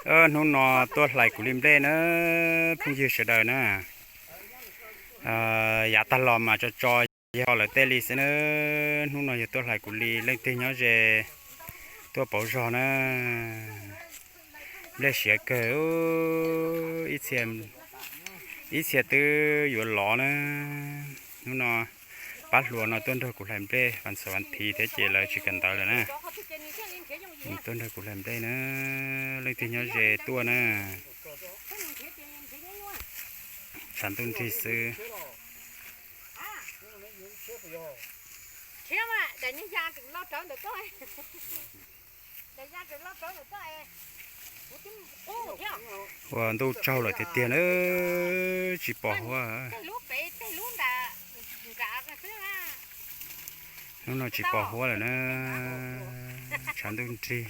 Hnub no tuaj hlais kuv li nplej na, phooj ywg sawv daws na. Yav tag los mas tso tso yog lawm tej li xwb na. Hnub no yog tuaj hlais kuv li, leej twg nyob ze tuaj pauv zog na. Nplej siav kawg, ib txhia twb yuav lov na. Hnub no pab hluas no tuaj nrog kuv hlais nplej, vas xaum vas thiv thiab ces lawv tsis kawm ntawv lawm na. Tuaj nrog kuv hlais nplej na, leej twg nyob ze tuaj na. Tshav ntuj nrig xwb. Ua ntuj tsaug lawm tiag tiag na, tsis pom huab. Hnub no tsis pom huab lawm na, tshav ntuj nrig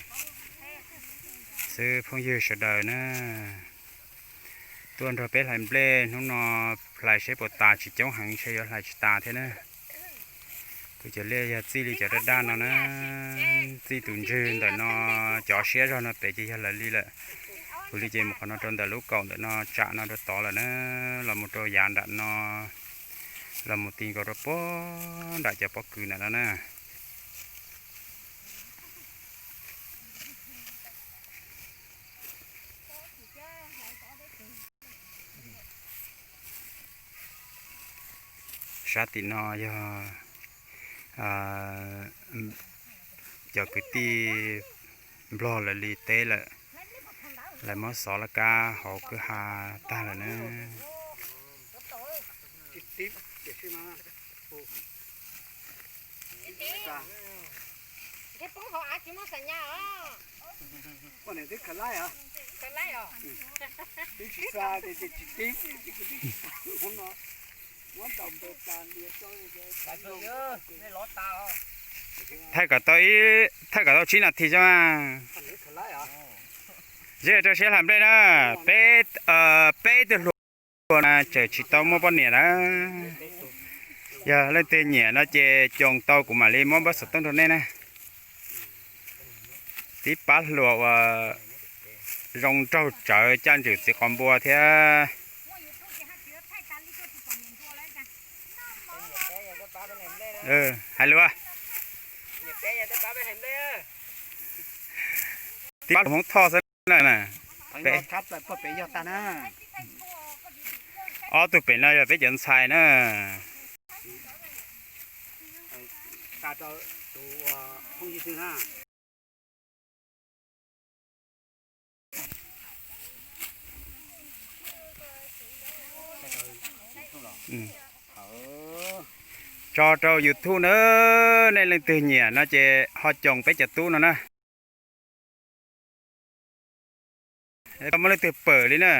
xwb phooj ywg sawv daws na. Tuaj nrog peb hlais nplej, hnub no hlais seb puas tas, tsis coob heev ntshe yuav hlais tsis tas thiab na. Kuv cov liaj yog txij li cov daj daj no na, txij tus ntswg ntawm no, cov siab zog no pem ces yog lawv li lawm. Kuv li ces mus qhov no rau ntawm lub kaum ntawm no, tsam no rau tod lawm na, los mus rau yav nram no, los mus ti nkaus rau puag nram cov pob kws ntawm no na. Sab tim no yog cov kwv tij Nplog lawv li teb lawm, lawv muab xov laj kab hauv kwj ha tag lawm na. Thaij kom tau ib, thaij kom tau tsib nas this xwb mas. Zeb rau siab hlais nplej na, peb, peb tug hluas na tseem tsis tau muaj poj niam na. Yog leej twg nyiam no ces coom tau kuv mam li muab npawb xov tooj rau nej na. Tib pab hluas uas zoo nraug tsawv caj ntswm txiv qos npua thiab. Hais lus, tib pab hluas Hmoob Thoj xwb na. Ob tug pem no yog peb cov ntxhais na. Tso rau YouTube na, nej leej twg nyiam no ces ho coom peb cov tub no na. Tau muaj leej twg pawm li na.